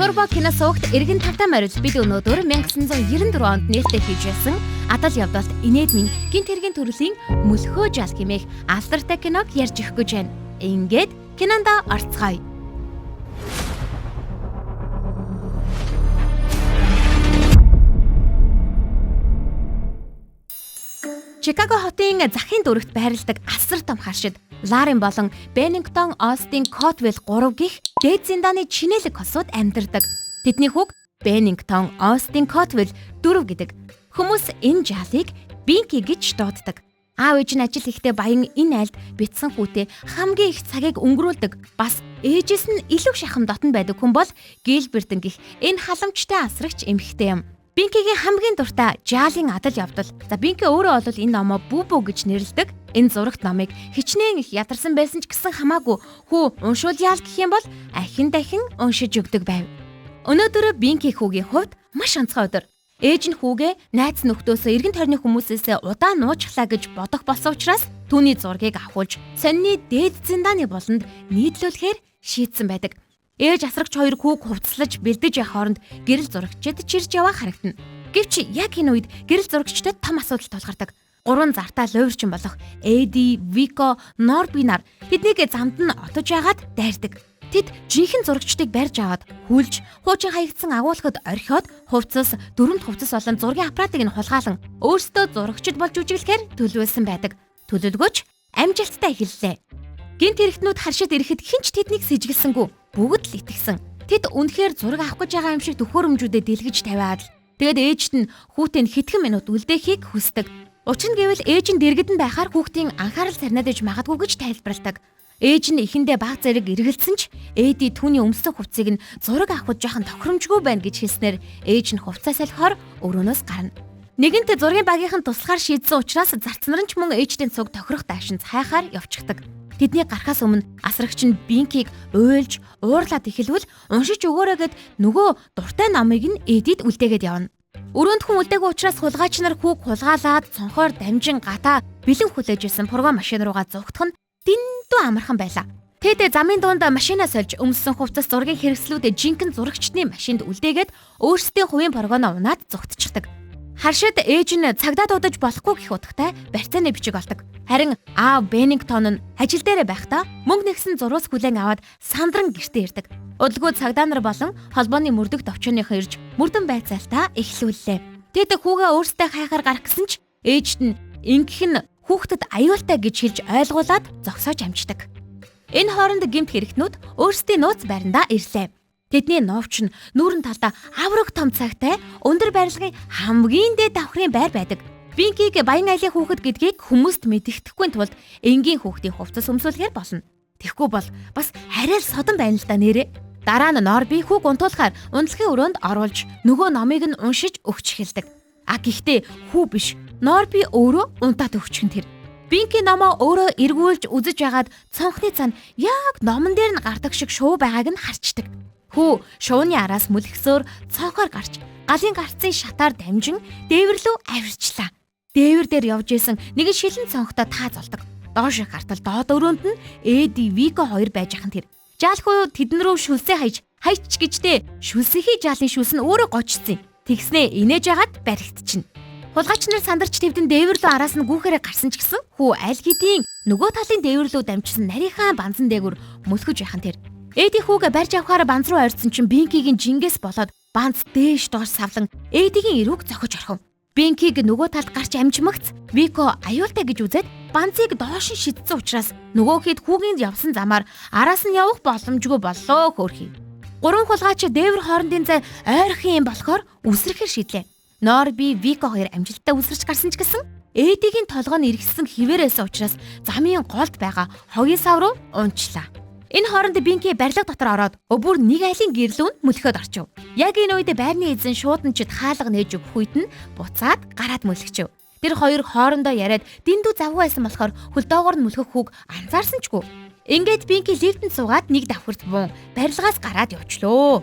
Турбо кино суугт эргэн тавтай морил бид өнөөдөр 1994 онд нээлттэй хийж байсан Адал явдалт инээдмийн гинт хэргийн төрлийн мөлхөө жал хэмээх алдартай киног ярьж өгөх гэж байна. Ингээд кинонд орцгоё. Чикаго хотын захын дүрэгт байрладаг асар том харшид Ларин болон Беннингтон, Остин, Котвелл 3 гих дээд зиндааны чинэлэг хосууд амьдардаг. Тэдний хүүг Беннингтон, Остин, Котвелл 4 гэдэг. Хүмүүс энэ жалыг Бинки гэж дууддаг. Аав ээж нь ажил хийхдээ баян энэ айлд битсэн хүүтэй хамгийн их цагийг өнгөрүүлдэг. Бас ээжээс нь илүү шахам дотн байдаг хүн бол Гилбертэн гих энэ халамжтай асрагч эмэгтэй юм. Бинкигийн хамгийн дуртай Жалын адал явдал. За Бинки өөрөө бол энэ номоо Бүүбүү гэж нэрлэдэг. Энэ зурагт номыг хичнээн их ядарсан байсан ч гэсэн хамаагүй хүү уншуулъя л гэх юм бол ахин дахин уншиж өгдөг байв. Өнөөдөр Бинки хүүгийн хувьд маш онцгой өдөр. Ээж нь хүүгээ найз нөхдөөсөө эргэн тойрны хүмүүсээс удаан нуучглаа гэж бодох болсон учраас түүний зургийг авахулж сонины дээд зиндааны болонд нийтлүүлэхээр шийдсэн байдаг. Ээж асрагч хоёр хүүг хувцаслаж бэлдэж явах хооронд гэрэл зурагчид чирж яваа харагдана. Гэвч яг энэ үед гэрэл зурагчдад том асуудал тулгардаг. Гурван зартаа луйварчин болох Эди, Вико, Норби нар тэднийг замд нь отож яагаад дайрдаг. Тэд жинхэнэ зурагчдыг барьж аваад хүлж, хуучин хаягдсан агуулгад орхиод хувцас, дөрөмт хувцас болон зургийн аппаратыг нь хулгаалan өөрсдөө зурагчд болж үжиглэхээр төлөвлөсөн байдаг. Төлөвлөгөөч амжилттай эхэллээ. Гинт хэрэгтнүүд харшид ирэхэд хэн ч тэднийг сэжиглэсэнгүй. Бүгд л итгэсэн. Тэд үнэхээр зураг авах гэж байгаа юм шиг төхөөрөмжүүдэд дэлгэж тавиад л тэгээд ээжт нь хүүтэй нь хэдхэн минут үлдээхийг хүсдэг. Учир нь гэвэл ээж нь дэргэдэн байхаар хүүхдийн анхаарал сарнаад иж магадгүй гэж тайлбарладаг. Ээж нь эхэндээ баг зэрэг эргэлзсэн ч Эди түүний өмссөн хувцсыг нь зураг авахд жоохон тохиромжгүй байна гэж хэлснээр ээж нь хувцас салхиор өрөөнөөс гарна. Нэгэнт зургийн багийнхан туслахаар шийдсэн учраас зарцнар нь ч мөн ээжтэй цуг тохирох даашин хайхаар явчихдаг. Тэдний гарахаас өмнө асрагч нь Бинкийг уйлж, уурлаад эхэлвэл уншиж өгөөрэй гэд нөгөө дуртай номыг нь Эдид үлдээгээд явна. Өрөөнд хүн үлдээгүй учраас хулгайч нар хүүг хулгаалаад цонхоор дамжин гатаа бэлэн хүлээж исэн пурга машин руугаа зугтах нь дэндүү амархан байлаа. Тэд замын дунд машинаа сольж өмссөн хувцас зургийн хэрэгслүүдээ жинхэнэ зурагчдын машинд үлдээгээд өөрсдийн хувийн пургоноо унаад зугтчихдаг. Харшид ээж нь цагдаа дуудаж болохгүй гэх утгатай барьцааны бичиг олдог. Харин аав Беннингтон нь ажил дээрээ байхдаа мөнгө нэгсэн зураас хүлээн аваад сандран гэртээ ирдэг. Удалгүй цагдаа нар болон холбооны мөрдөх товчооныхоо ирж мөрдөн байцаалтаа эхлүүллээ. Тэд хүүгээ өөрсдөө хайхаар гарах гэсэн ч ээжт нь ингэх нь хүүхдэд аюултай гэж хэлж ойлгуулад зогсоож амждаг. Энэ хооронд гэмт хэрэгтнүүд өөрсдийн нууц байрандаа ирлээ. Тэдний нуувч нь нүүрэн талдаа авраг том цагтай өндөр барилгын хамгийн дээд давхрын байр байдаг. Бинкийг баян айлын хүүхэд гэдгийг хүмүүст мэдэгдэхгүй тулд энгийн хүүхдийн хувцас өмсүүлэхээр болно. Тэгэхгүй бол бас арай л содон байна л да нэрээ. Дараа нь Норби хүүг унтуулахаар унтлахын өрөөнд оруулж нөгөө номыг нь уншиж өгч эхэлдэг. А гэхдээ хүү биш. Норби өөрөө унтаад өгчих нь тэр. Бинки номоо өөрөө эргүүлж үзэж байгаад цонхны цаана яг номон дээр нь гардаг шиг шуу байгааг нь харчдаг. Хүү шууны араас мөлхсөөр цонхоор гарч галын гарцын шатаар дамжин дээвэр лүү авирчлаа. Дээвэр дээр явж исэн нэгэн шилэн цонхтой тааз олдог. Доош гартал доод өрөөнд нь Эди, Вико хоёр байж ахын тэр. Жаалхуу тэдэн рүү шүлсээ хайж, хайч гэжтэй шүлсэхий жаалын шүлс нь өөрөө гочсон. Тэгснээ инээж агаад баригдчихна. Хулгайч нар сандарч твдэн дээвэр лүү араас нь гүүхээрээ гарсан ч гэсэн хүү аль хэдийн нөгөө талын дээвэр лүү дамжсан нарийнхаа банзан дээгүр мөлхөж яхан тэр. Эди хүүгээ барьж авахаар банз руу ойртсон чинь Бинкигийн жингээс болоод банз дээш доош савлан Эдигийн эрүүг зохиж орхив. Бинкиг нөгөө талд гарч амжмагц Вико аюултай гэж үзээд банзыг доош нь шидсэн учраас нөгөө хэд хүүгийн явсан замаар араас нь явах боломжгүй боллоо хөөрхий. Гурван хулгайч дээвэр хоорондын зай ойрхон юм болохоор үсрэхээр шийдлээ. Норби, Вико хоёр амжилттай үсэрч гарсан ч гэсэн Эдигийн толгой нь эргэссэн хിവэрээс учраас замын голд байгаа хогийн сав руу унчлаа. Энэ хооронд Бинки барилга дотор ороод өвөр нэг айлын гэрлүүн мөлхөөд орчив. Яг энэ үед байрны эзэн шууданчид хаалга нээж өгөх үед нь буцаад гараад мөлхчөв. Тэр хоёр хоорондоо яриад дэндүү завгүй байсан болохоор хөл доогоор нь мөлхөх хүүг анзаарсан ч гүй. Ингээд Бинки лифтэнд суугаад нэг давхарт буун барилгаас гараад явчлоо.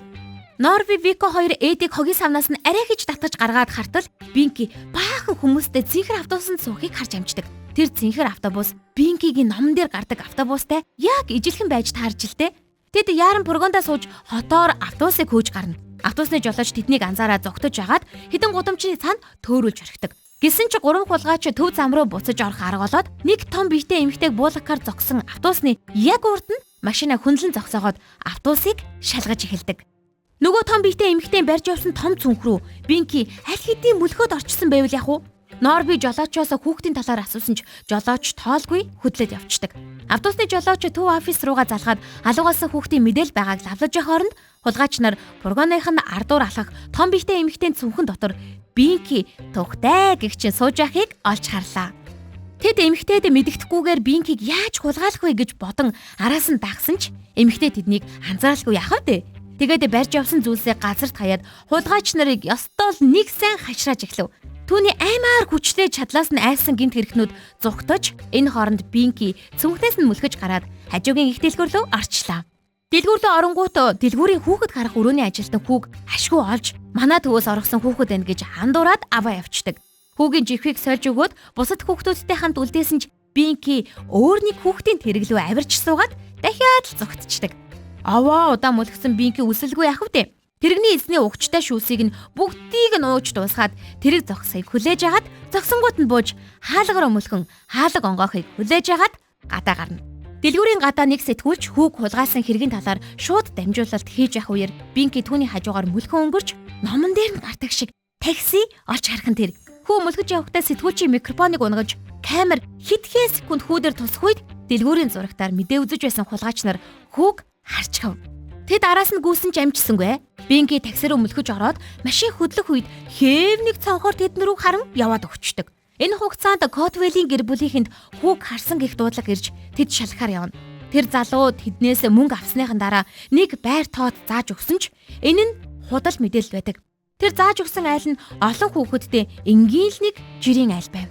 Норви Вико хоёр Эдиг хогийн савнаас нь арай хич татаж гаргаад хартал Бинки баахан хүмүүстэй цэнхэр автобусанд суухыг харж амждаг. Тэр цэнхэр автобус Бинкигийн номон дээр гардаг автобустай яг ижилхэн байж таарч л дээ. Тэд яаран пургондаа сууж хотоор автобусыг хөөж гарна. Автобусны жолооч тэднийг анзаараа зогтож агаад хэдэн гудамжны цаана төөрүүлж орхидог. Гэсэн чи гурван хулгайч төв зам руу буцаж орох арга болоод нэг том биетэй эмэгтэйг буулгахаар зогсон автобусны яг урд нь машина хөндлөн зогсоогоод автобусыг шалгаж эхэлдэг. Нөгөө том биетэй эмэгтэй барьж явсан том цүнх рүү Бинки аль хэдийн мөлхөөд орчихсон байвал яах вэ? Норби жолоочоос хүүхдийн талаар асуусан ч жолооч тоолгүй хөдлөд явчихдаг. Автобусны жолооч төв офис руугаа залгаад алуугаасан хүүхдийн мэдээлэл байгааг лавлаж явах хооронд хулгайч нар фургоных нь ардуур алхах том биетэй эмэгтэй цүнхэн дотор Бинки тухтай гэх чинь сууж яхийг олж харлаа. Тэд эмэгтэйд мэдэгдэхгүйгээр Бинкийг яаж хулгайлах вэ гэж бодон араас нь дагсан ч эмэгтэй тэднийг анзааралгүй яхав дээ. Тэгээд барьж явсан зүйлсээ газарт хаяад хулгайч нарыг ёстой л нэг сайн хашрааж эхлэв. Түүний аймаар хүчлээ чадлаас нь айсан гинт хэрэгтнүүд зугтаж энэ хооронд Бинки цүнхнээс нь мөлхөж гараад хажуугийн их дэлгүүр рүү орчлаа. Дэлгүүр рүү оронгуут дэлгүүрийн хүүхэд харах өрөөний ажилтан хүүг ашгүй олж манай төвөөс оргосон хүүхэд байна гэж андуураад аваа явчихдаг. Хүүгийн жихвийг сольж өгөөд бусад хүүхдүүдтэй хамт үлдээсэн ч Бинки өөр нэг хүүхдийн тэрэг лүү авирч суугаад дахиад л зугтчихдаг. Овоо удаан мөлхсөн Бинки үсэлгүй яах вэ? Тэрэгний эзний угчтай шүүсийг нь бүгдийг нь ууж дуусгаад тэрэг зогсохыг хүлээж агаад зогсонгууд нь бууж хаалга руу мөлхөн хаалга онгоохыг хүлээж агаад гадаа гарна. Дэлгүүрийн гадаа нэг сэтгүүлч хүүг хулгайлсан хэргийн талаар шууд дамжуулалт хийж явах үеэр Бинки түүний хажуугаар мөлхөн өнгөрч номон дээр нь гардаг шиг такси олж харах нь тэр. Хүү мөлхөж явахдаа сэтгүүлчийн микрофоныг унгаж камер хэдхэн секунд хүү дээр тусах үед дэлгүүрийн зурагтаар мэдээ үзэж байсан хулгайч нар хүүг харчхав. Тэд араас нь гүйсэн ч амжсангүй. Бинки такси руу мөлхөж ороод машин хөдлөх үед хээв нэг цонхоор тэдэн рүү харан яваад өгчдөг. Энэ хугацаанд Котвелийн гэр бүлийнхэнд хүүг харсан гэх дуудлага ирж тэд шалгахаар явна. Тэр залуу тэднээс мөнгө авсныхан дараа нэг байр тоот зааж өгсөн ч энэ нь худал мэдээлэл байдаг. Тэр зааж өгсөн айл нь олон хүүхэдтэй энгийн л нэг жирийн айл байв.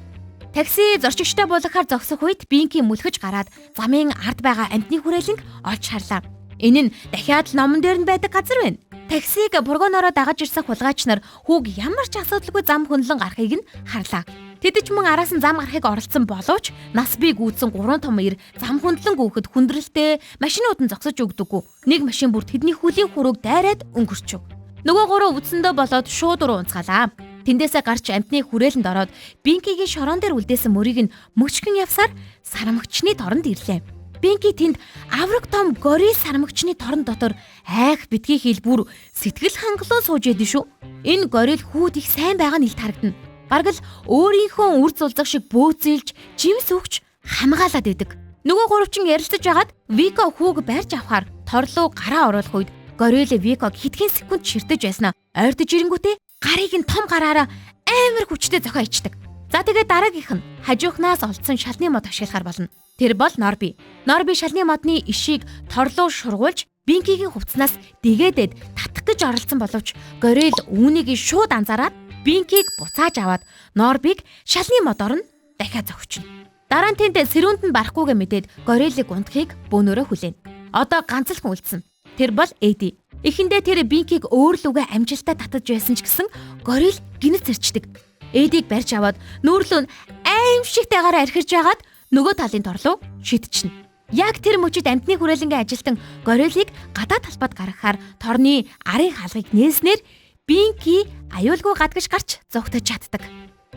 Такси зорчигчтой буулгахаар зогсох үед Бинки мөлхөж гараад замын ард байгаа амьтны хүрээлэнг олж харлаа. Энэ нь дахиад л номон дээр нь байдаг газар байна. Таксиг бургоноороо дагаж ирсэн хулгайч нар хүүг ямар ч асуудалгүй зам хөндлөн гарахыг нь харлаа. Тэд ч мөн араас нь зам гарахыг оролдсон боловч нас бий гүйцэн гурван том эр зам хөндлөн гүйхэд хүндрэлтэй машинууд нь зогсож өгдөггүй. Нэг машин бүр тэдний хөлийн хурууг дайраад өнгөрчөв. Нөгөө гурав үдсэндээ болоод шууд уруу унцгаалаа. Тэндээсээ гарч амьтны хүрээлэнд ороод Бинкигийн шорон дээр үлдээсэн мөрийг нь мөчгөн явсаар сармагчны торонд ирлээ. Бинки тэнд авраг том горил сармагчны торон дотор айх битгий хэл бүр сэтгэл хангалуун сууж ядсан шүү. Энэ горил хүүд их сайн байгаа нь илт харагдана. Бараг л өөрийнхөө үр зулзах шиг бөөцөлж, жимс өгч хамгаалаад идэг. Нөгөө гуравчин ярилцаж байгаад Вико хүүг барьж авахар торлоо гараа оруулах үед горил Виког хэдхэн секунд ширтэж байснаа ойртож ирэнгүүтээ гарыг нь том гараараа амар хүчтэй зохио ичдэг. За тэгээд дараагийнх нь хажуухнаас олдсон шалны мод ашиглахар болно. Тэр бол Норби. Норби шалны модны ишийг торлоо шургуулж Бинкигийн хувцснаас дэгээдэд татах гэж оролцсон боловч горил үүнийг шууд анзаараад Бинкийг буцааж аваад Норбиг шалны модоор нь дахиад зохично. Дараа нь тэнд сэрүүнд нь барахгүйгээ мэдээд горилыг унтахыг бөөнөрөө хүлээнэ. Одоо ганц л хүн үлдсэн. Тэр бол Эди. Эхэндээ тэр Бинкийг өөр лүгээ амжилттай татаж байсан ч гэсэн горил гинэт зэрчдэг. Эдийг барьж аваад нүүрлөө аимшигтайгаар архирж агаад нөгөө талын торлоо шидчихнэ. Яг тэр мөчид амьтны хүрээлэнгийн ажилтан горилыг гадаа талбайд гаргахаар торны арын хаалгыг нээснээр Бинки аюулгүй гадагш гарч зугтаж чаддаг.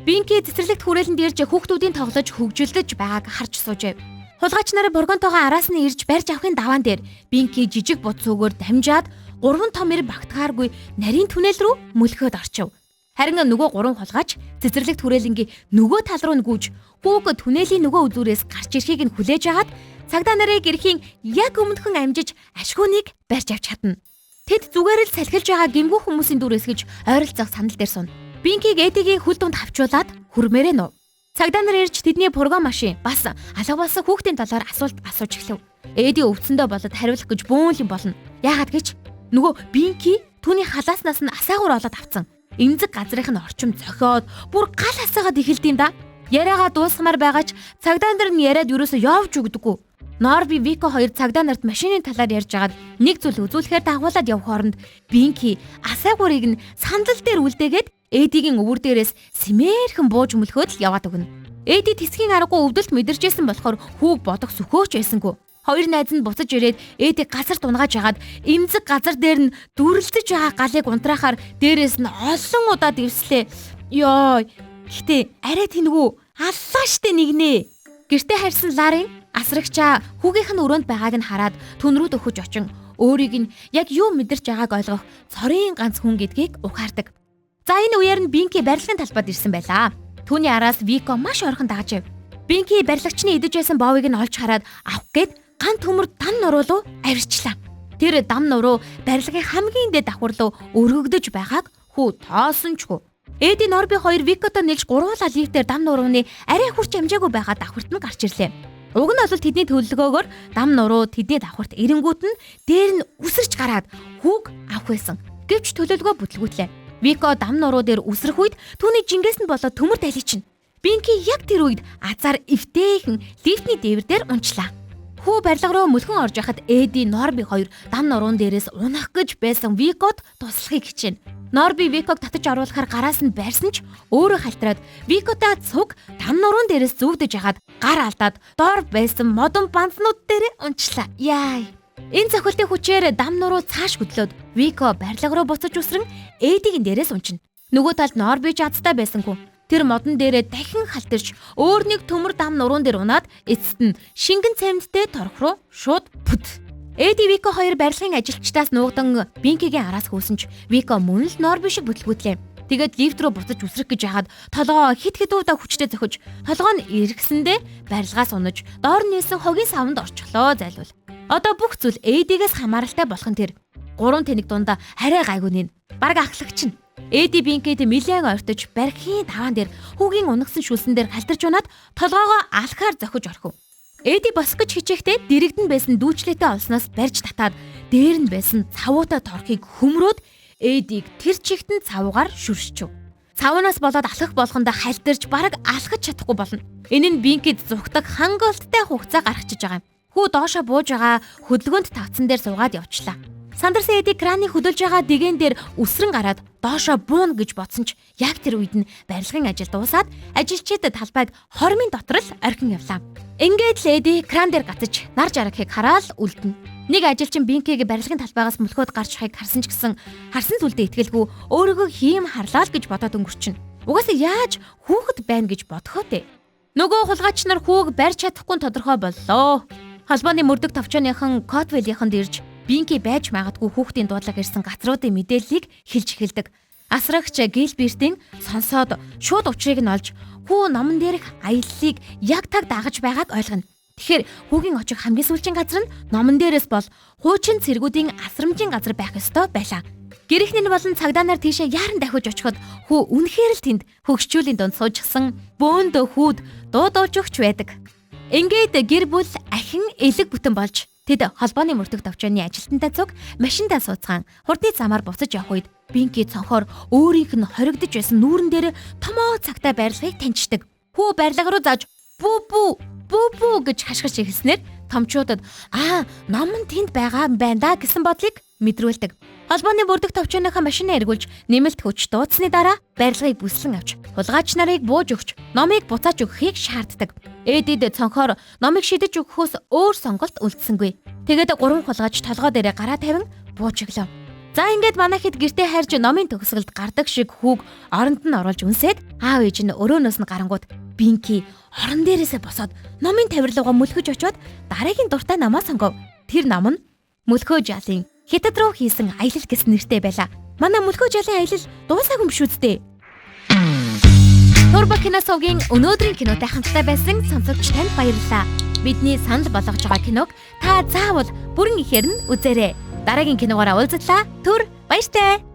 Бинки цэцэрлэгт хүрээлэнд ирж хүүхдүүдийн тоглож хөгжилдөж байгааг харж суужээ. Хулгайч нараа бургонтойгоо араас нь ирж барьж авахын даваан дээр Бинки жижиг бут цөөгөөр дамжаад гурван том эр багтгааргүй нарийн түнэл рүү мөлхөөд орчив. Харин нөгөө гурван хулгайч цэцэрлэгт хүрээлэнгийн нөгөө тал руу нь гүйж хүүг түнэлийн нөгөө үзүүрээс гарч ирэхийг нь хүлээж агаад цагдаа нарыг ирэхийн яг өмнөхөн амжиж ашгууныг барьж авч чадна. Тэд зүгээр л салхилж байгаа гимгүү хүмүүсийн дүр эсгэж ойролцоох сандал дээр сууна. Бинкийг Эдигийн хөл дунд хавчуулаад хүрмээрээ нув. Цагдаа нар ирж тэдний пургон машин бас алга болсон хүүхдийн талаар асуулт асууж эхлэв. Эди өвцөндөө болоод хариулах гэж бөөн юм болно. Яагаад гэж нөгөө Бинки түүний халааснаас нь асаагуур олоод авцсан. Эмзэг газрынх нь орчим зохиод бүр гал асаагаад эхэлд юм да. Яриагаа дуусгамаар байгаа ч цагдаа нар нь яриад юусоо явж өгдөггүй. Норби Вико хоёр цагдаа нарт машины талаар ярьж агаад нэг зүйл үзүүлэхээр дагуулад явх хооронд Бинки асаагуурыг нь сандал дээр үлдээгээд Эдигийн өвөр дээрээс сэмээрхэн бууж мөлхөөд л яваад өгнө. Эди тэсгийн аргагүй өвдөлт мэдэрчээсэн болохоор хүүг бодох сөхөөч байсангүй. Хоёр найз нь буцаж ирээд Эдиг газарт унгааж хагаад эмзэг газар дээр нь дүрлзэж байгаа галыг унтраахаар дээрээс нь олон удаа дэвслээ. Йоо. Гэтэ арай тэнэгүү. Аллаа штэ нэгнэ. Гэртээ харьсан Ларын асрагчаа хүүгийнх нь өрөөнд байгааг нь хараад түн рүү дөхөж очин өөрийг нь яг юу мэдэрч байгааг ойлгох цорын ганц хүн гэдгийг ухаардаг. За энэ үеэр нь Бинки барилгын талбайд ирсэн байлаа. Түүний араас Вико маш ойрхон дагаж яв. Бинки барилгачны идэж байсан боовыг нь олж хараад авах гээд ган төмөр дам нуруу руу авирчлаа. Тэр дам нуруу барилгын хамгийн дээд давхар руу өргөгдөж байгааг хүү тоосон ч хүү. Эди Норби хоёр Викотой нийлж гурвуулаа лифтээр дам нурууны арай хүрч амжаагүй байгаа давхарт нь гарч ирлээ. Уг нь бол тэдний төлөвлөгөөгөөр дам нуруу тэдний давхарт эренгүүт нь дээр нь үсэрч гараад хүүг авах байсан. Гэвч төлөвлөгөө бүтлгүүтлээ. Вико дам нуруу дээр үсрэх үед түүний жингээс нь болоод төмөр талийчна. Бинки яг тэр үед азар эвтэйхэн лифтний дээвэр дээр унчлаа. Хүү барилга руу мөлхөн орж яхад Эди Норби хоёр дам нуруун дээрээс унах гэж байсан Викод туслахыг хичээнэ. Норби Виког татаж оруулахаар гараас нь барьсан ч өөрөө халтраад Викотой цуг дам нуруун дээрээс зүүгдэж яхад гар алдаад доор байсан модон банзнууд дээр унчлаа. Яй. Энэ цохилтын хүчээр дам нуруу цааш хөдлөөд Вико барилга руу буцаж үсрэн Эдигийн дээрээс унчна. Нөгөө талд Норби ч азтай байсангүй. Тэр модон дээрээ дахин халтарч өөр нэг төмөр дам нуруун дээр унаад эцэст нь шингэн цементтэй торох руу шууд бүт. Эди Вико хоёр барилгын ажилчдаас нуугдан Бинкигийн араас хөөсөн ч Вико мөн л Норби шиг бүтлгүүтлээ. Тэгээд лифт рүү буцаж үсрэх гэж яхад толгоо хит хит удаа хүчтэй зөхөж толгоо нь эргэсэндээ барилгаас унаж доор нээсэн хогийн савнд орчихлоо зайлвал. Одоо бүх зүйл Эдигээс хамааралтай болох нь тэр. Гурван тэнэг дундаа арай гайгүй нэ. Бараг ахлагч нь. Эди Бинкэд нилээн ойртож бархийн таваан дээр хүүгийн унагсан шүлсэн дээр халтарч унаад толгоогоо алхаар зохиж орхив. Эди босох гэж хичээхдээ дэрэгдэн байсан дүүчлээтэй олсноос барьж татаад дээр нь байсан цавуутай торхийг хөмрөөд Эдиг тэр чигтэн цавуугаар шүршчв. Цавуунаас болоод алхах болгондоо халтарч бараг алхаж чадахгүй болно. Энэ нь Бинкэд зүхтаг хангалттай хугацаа гаргачихж байгаа юм. Хүү доошо бууж байгаа хөдөлгөөнт тавцан дээр суугаад явчлаа. Сандарсан Эди краны хөдөлж байгаа дэгэн дээр үсрэн гараад доошо бууна гэж бодсон ч яг тэр үед нь барилгын ажил дуусаад ажилчид талбайг хормын дотор л орхин явлаа. Ингээд л Эди кран дээр гацаж нар жаргахыг хараал үлдэнэ. Нэг ажилчин Бинкийг барилгын талбайгаас мөлхөөд гарч явахыг харсан ч гэсэн харсан зүйлдээ итгэлгүй өөрийгөө хийм харлаа л гэж бодоод өнгөрчнө. Угаасаа яаж хүүхэд байна гэж бодохоо дээ. Нөгөө хулгайч нар хүүг барьж чадахгүй нь тодорхой боллоо. Холбооны мөрдөг товчооныхан Котвелийнхэнд ирж Бинки байж магадгүй хүүхдийн дуудлага ирсэн газруудын мэдээллийг хэлж эхэлдэг. Асрагч Гилбертийн сонсоод шууд учрыг нь олж хүү номон дээрх аяллыг яг таг дагаж байгааг ойлгоно. Тэгэхээр хүүгийн очих хамгийн сүүлийн газар нь номон дээрээс бол хуучин цэргүүдийн асрамжийн газар байх ёстой байлаа. Гэрийнхний болон цагдаа нар тийшээ яаран дахиж очиход хүү үнэхээр л тэнд хөгшчүүлийн дунд суужсан бөөндөө хүүд дуу дуулж өгч байдаг. Ингээд гэр бүл ахин элэг бүтэн болж тэд холбооны мөрдөх товчооны ажилтнтай цуг машиндаа сууцгаан хурдны замаар буцаж явах үед Бинки цонхоор өөрийнх нь хоригдож байсан нүүрэн дээр томоо цагтай барилгыг таньждаг. Хүү барилга руу зааж бүү бүү бүү бүү гэж хашгирч эхэлснээр томчуудад аа ном нь тэнд байгаа юм байна да гэсэн бодлыг мэдрүүлдэг. Холбооны мөрдөх товчооныхоо машинаа эргүүлж нэмэлт хүч дууцсны дараа барилгыг бүслэн авч хулгайч нарыг бууж өгч номыг буцааж өгөхийг шаарддаг. Эдид цонхоор номыг шидэж өгөхөөс өөр сонголт үлдсэнгүй. Тэгээд гурван хулгайч толгой дээрээ гараа тавин бууж өглөө. За ингээд манай хэд гэртээ хайрж номын төгсгөлд гардаг шиг хүүг оронд нь оруулж үнсээд аав ээж нь өрөөнөөс нь гарангуут Бинки орон дээрээсээ босоод номын тавирлуугаа мөлхөж очиод дараагийн дуртай намаа сонгов. Тэр ном нь Мөлхөө жалын Хятад руу хийсэн аялал гэсэн нэртэй байлаа. Манай Мөлхөө жалын аялал дуусаагүй юм шүү дээ. Турбо кино сувгийн өнөөдрийн кинотой хамтдаа байсан сонсогч танд баярлалаа. Бидний санал болгож байгаа киног та заавал бүрэн ихээр нь үзээрэй. Дараагийн киногоороо уулзлаа. Түр баяртай.